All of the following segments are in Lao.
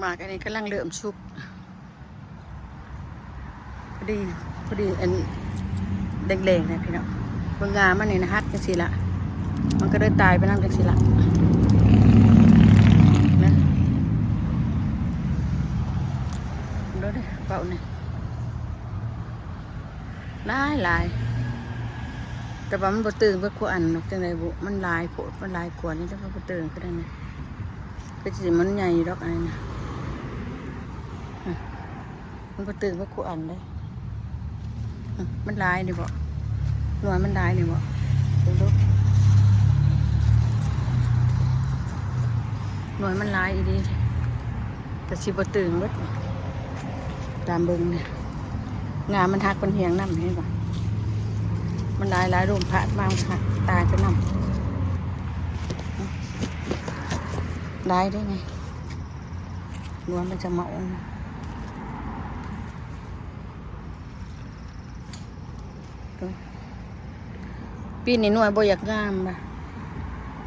ໝາກອັນນີ້ກຳລັງເລີ່ມສຸກ ພໍດີ ພໍດີອັນແດງໆນະພີ່ນ້ອງ. ເບິ່ງງາມັນນີ້ນະ ຫັກຈັ່ງຊີ້ລະ ມັນກໍເລີຍຕາຍໄປນຳຈັ່ງຊີ້ລະນະ. ເບິ່ງເດີ ເວົ້ານີ້ ຫຼາຍໆ ແຕ່ວ່າມັນບໍ່ຕຶງເບິດຄູ່ອັນດອກ ຈັ່ງໃດບຸ ມັນຫຼາຍໂພດ ມັນຫຼາຍກວ່ານີ້ ແລ້ວມັນບໍ່ຕຶງຄືນັ້ນນະ. ຄືຊິມັນໃຫຍ່ຢູ່ດອກອັນນີ້ນະ ອະ ມັນບໍ່ຕຶງເບິດຄູ່ອັນເດ້. ອະ ມັນຫຼາຍນີ້ບໍ ໜ່ວຍມັນຫຼາຍນີ້ບໍ ເບິ່ງດູ ໜ່ວຍມັນຫຼາຍອີ່ຫຼີ. ກໍຊິບໍ່ຕຶງເບິດ ຕາມເບິ່ງນີ້ ງາມັນຫັກເປັນຫຽງນຳ ເຫັນບໍ່? ມັນຫຼາຍໆ ລົມພັດມາມັນຫັກຕາຍໄປນຳ ຫຼາຍເດ້ນີ້ ໜ່ວຍມັນຈະເໝົາ. ປີນີ້ໜ່ວຍບໍ່ຢາກງາມບະ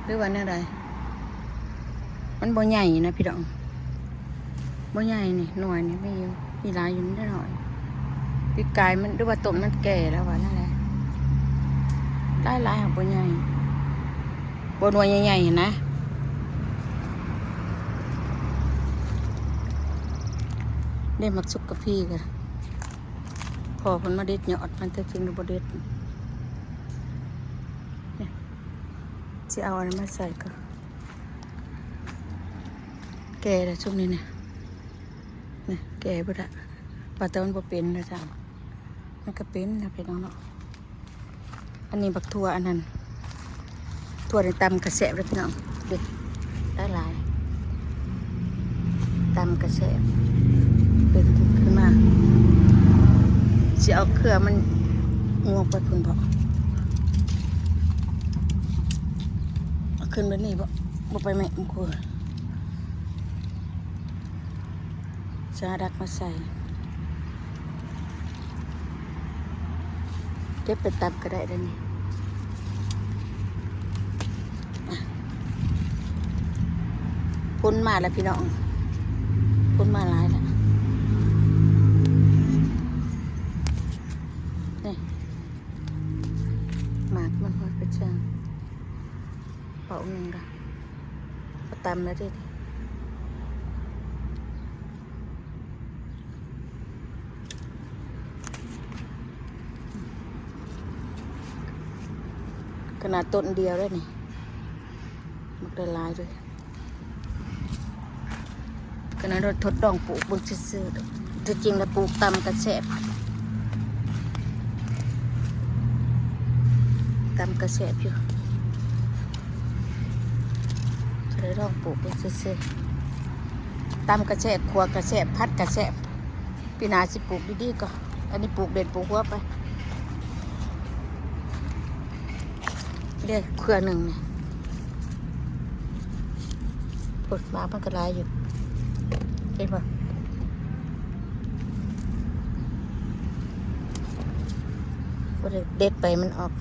ຫຼືວ່າແນວໃດ? ມັນບໍ່ໃຫຍ່ນະພີ່ນ້ອງ ບໍ່ໃຫຍ່ນີ້ ໜ່ວຍນີ້ມີຢູ່ ມີຫຼາຍຢູ່ ມັນນ້ອຍ. ປີກາຍມັນ ຫຼືວ່າຕົ້ນມັນແກ່ແລ້ວວ່ານັ້ນແຫຼະ ຫຼາຍໆ ຫາກບໍ່ໃຫຍ່ ບໍ່ໜ່ວຍໃຫຍ່ໆ ຫັ້ນນະ. ເດ້ ໝາກສຸກກະພີກະ ພໍ່ເພິ່ນມາເດັດຍອດມັນ ແທ້ຈິງລະບໍ່ເດັດ. ຊິເອົາອັນນັ້ນມາໃສ່ກ່ອນ ແກ່ແລ້ວຊຸມນີ້ນະ ນະ ແກ່ເບິດລະ ວ່າແຕ່ມັນບໍ່ເປັນນະ ມັນກໍເປັນນະພີ່ນ້ອງເນາະ. ອັນນີ້ບັກຖົ່ວ ອັນນັ້ນ ຖົ່ວນີ້ຕຳກະແຊບເດີພີ່ນ້ອງ ເດ້ ຫຼາຍໆ ຕຳກະແຊບ ເປັນຂຶ້ນມາ. ຊິເອົາເຄືອມັນງວກໄປພຸ້ນບໍ ເອົາຂຶ້ນແບບນີ້ບໍ ບໍ່ໄປແມ່ມະເຂືອ ຈະດັກມາໃສ່ ເກັບໄປຕຳກໍໄດ້ເດ້ນີ້. ຝົນມາແລ້ວພີ່ນ້ອງ ຝົນມາຫຼາຍແລ້ວ ນີ້ ໝາກມັນຮອດໄປເທິງ ເປົາໜຶ່ງລະ ກໍຕຳແລ້ວເດ້. ຂະໜາດຕົ້ນດຽວເດ້ນີ້ ໝາກໄດ້ຫຼາຍເລີຍ. ຂະໜາດທົດລອງປູກເບິ່ງຊື່ໆ ແຕ່ຈິງແລ້ວປູກຕຳກະແຊບ ຕຳກະແຊບຢູ່ ກໍເລີຍລອງປູກເບິ່ງຊື່ໆ. ຕຳກະແຊບ ຂົ້ວກະແຊບ ຜັດກະແຊບ ປີໜ້າຊິປູກດີໆກ່ອນ ອັນນີ້ປູກເດັ່ນປູກຫົວໄປ. ເດ້ ເຄືອໜຶ່ງນີ້ ພຸ້ນ ໝາກມັນກໍຫຼາຍຢູ່ ເຫັນບໍ່? ບໍ່ໄດ້ເດັດໃບມັນອອກ.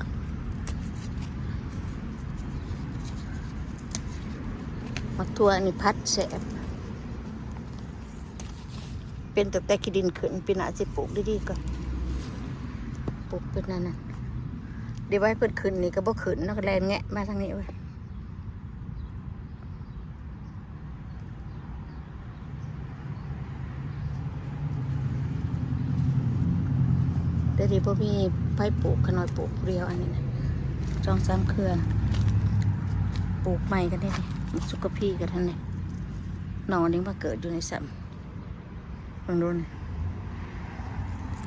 ໝາກຖົ່ວນີ້ຜັດແຊບ. ເປັນຕັ້ງແຕ່ຂີ້ດິນຂຶ້ນ ປີໜ້າຊິປູກດີໆກ່ອນ ປູກເປັນອັນນັ້ນ ດຽວໄວ້ເພິ່ນຂຶ້ນນີ້ກໍບໍ່ຂຶ້ນເນາະ ກໍແລ່ນແງະມາທາງນີ້ເວີຍ. ແຕ່ນີ້ບໍ່ມີໃຜປູກ ຂະນ້ອຍປູກຜູ້ດຽວ ອັນນີ້ນະ ສອງສາມເຄືອ ປູກໃໝ່ກັນເດ້ນີ້ ໝາກສຸກກະພີກັນຫັ້ນນີ້ ໜໍ່ນີ້ມາເກີດຢູ່ໃນຊ້ຳ. ເບິ່ງດູນີ້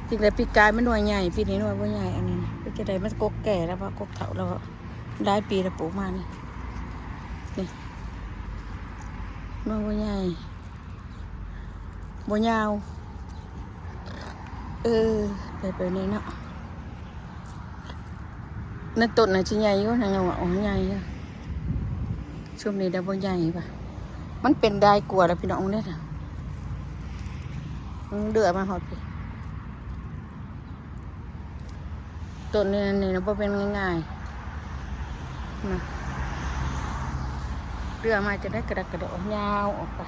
ຈິງແລ້ວປີກາຍມັນໜ່ວຍໃຫຍ່ ປີນີ້ໜ່ວຍບໍ່ໃຫຍ່. ອັນນີ້ນະ ເປັນຈັ່ງໃດ ມັນກົກແກ່ແລ້ວບໍ ກົກເຖົ້າແລ້ວບໍ ຫຼາຍປີແລ້ວປູກມານີ້ ນີ້ ໜ່ວຍບໍ່ໃຫຍ່ ບໍ່ຍາວ ເອີ ໄປ ໄປນີ້ເນາະ. ໃນຕົ້ນນະຊິໃຫຍ່ຢູ່ ນະ ຍັງວ່າ ໂອ້ ໃຫຍ່ຢູ່. ຊຸມນີ້ໄດ້ບໍ່ໃຫຍ່ວ່າ ມັນເປັນໄດ້ກວ່າແລ້ວພີ່ນ້ອງເດ້ ອືມ ເດືອມາຮອດພີ້. ຕົ້ນນີ້ ນີ້ນະ ບໍ່ແມ່ນງ່າຍໆນະ ເດືອມາຈະໄດ້ກະດັກກະດໍຍາວອອກໄປ.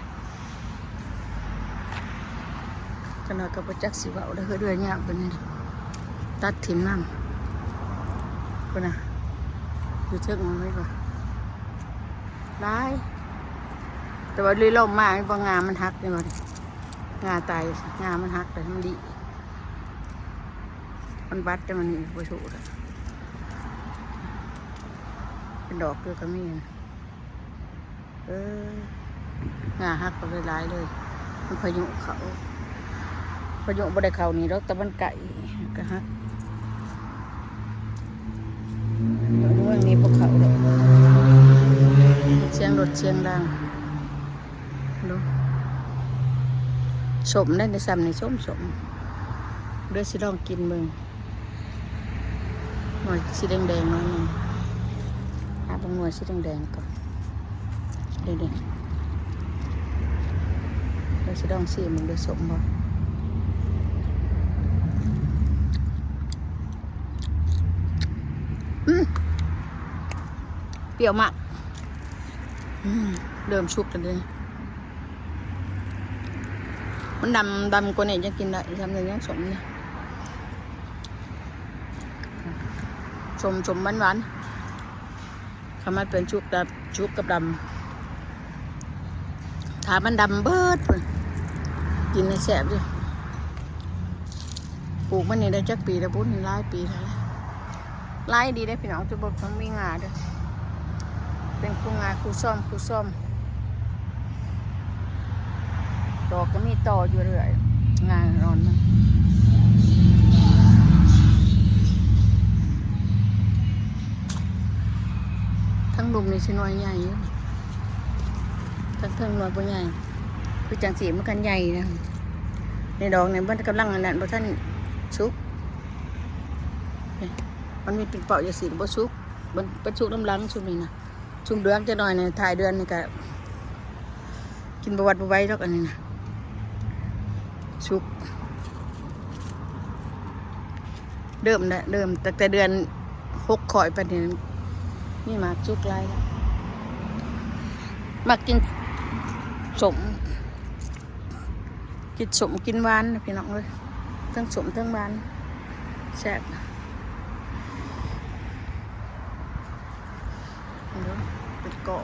ຂະໜາດກໍບໍ່ຈັກຊິເວົ້າເດີ ເຮືອຍຍາກປານນີ້ ຕັດຖິ້ມນຳ. ພຸ້ນນະ ຢູ່ເທິງມັນໄວ້ວ່າຫຼາຍ ແຕ່ວ່າລີລົມມາ ມັນບໍ່ ງ່າມັນຫັກນີ້ ງ່າຕາຍ ງ່າມັນຫັກ ແຕ່ມັນດີ ມັນບັດ ແຕ່ມັນນີ້ບໍ່ສູ້ແລ້ວ ເປັນດອກຢູ່ກໍມີ. ເອີ ງ່າຫັກກໍຫຼາຍໆເລີຍ ມັນພາຍຸເຂົ້າ ພາຍຸບໍ່ໄດ້ເຂົ້ານີ້ດອກ ແຕ່ມັນໃກ້ກໍຫັກ ເມືອງນີ້ບໍ່ເຂົ້າດອກ ສຽງລົດສຽງລາງ ເນາະ ສົ້ມໄດ໋ ໃນຊ່ຳນີ້ສົ້ມໆ ດຽວຊິລອງກິນເບິ່ງ. ໜ່ວຍສີແດງໆ ໜ່ອຍໜຶ່ງ ຫາເບິ່ງໜ່ວຍສີແດງໆກ່ອນ ເດ້ໆ ເດີຊິລອງຊີມເບິ່ງເດີ ສົ້ມບໍ່ ອືມ ປ່ຽວມາກ ອືມ ເລີ່ມສຸກແລ້ວເດ້ ມັນດຳ ດຳກວ່ານີ້ຍັງກິນໄດ້ ຊ່ຳນີ້ຍັງສົ້ມຢູ່. ສົ້ມໆ ຫວານໆ ຄັນມັນເປັນສຸກ ແບບສຸກກັບດຳ ຖ້າມັນດຳເບີດພຸ້ນ ກິນແລ້ວແຊບເດ້ ປູກມັນນີ້ໄດ້ຈັກປີແລ້ວບຸ ຫຼາຍປີແລ້ວ ຫຼາຍດີເດ້ພີ່ນ້ອງ ຈຸບໍ່ ມັນມີງ່າເດ້ ເປັນຄູ່ງ່າຄູ່ຊອມ ຄູ່ຊອມ ດອກກໍມີຕໍ່ຢູ່ເລື້ອຍ ງ່າອ່ອນມັນ ທັງລຸ່ມນີ້ຊິໜ່ວຍໃຫຍ່ຢູ່ ທັງເທິງໜ່ວຍບໍ່ໃຫຍ່ ຄືຈັ່ງຊີ້ມັນກໍໃຫຍ່ນະ ໃນດອກນີ້ມັນກຳລັງອັນນັ້ນ ບໍ່ທັນສຸກ ນີ້ ມັນມີເປັນເປົ້າຈັ່ງຊີ້ບໍ່ສຸກ ມັນໄປສຸກນຳຫຼັງຊຸມນີ້ນະ ຊຸມເດືອນຈັກໜ່ອຍນີ້ ທ້າຍເດືອນນີ້ກະກິນບໍ່ຫວັດບໍ່ໄຫວດອກ ອັນນີ້ນະ ສຸກ ເລີ່ມແລ້ວ ເລີ່ມຕັ້ງແຕ່ເດືອນຫົກຂ້ອຍໄປນີ້ ມີໝາກສຸກຫຼາຍແລ້ວ ມັກກິນສົ້ມ ກິນສົ້ມກິນຫວານນະພີ່ນ້ອງເອີຍ ທັງສົ້ມທັງຫວານ ແຊບ ເບິ່ງເດີ ເປັນເກາະ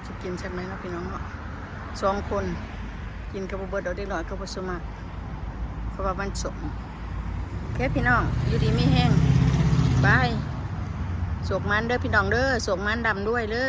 ຊິກິນແຊບໄໝເນາະພີ່ນ້ອງເນາະ ສອງຄົນ ກິນກໍບໍ່ເບິດດອກ ເດັກນ້ອຍກໍບໍ່ສະໝັກ ເພາະວ່າມັນສົ້ມ ໂອເຄພີ່ນ້ອງ ຢູ່ດີມີແຮງ ບາຍ ໂຊກໝານເດີພີ່ນ້ອງເດີ ໂຊກໝານ ລ່ຳລວຍເດີ.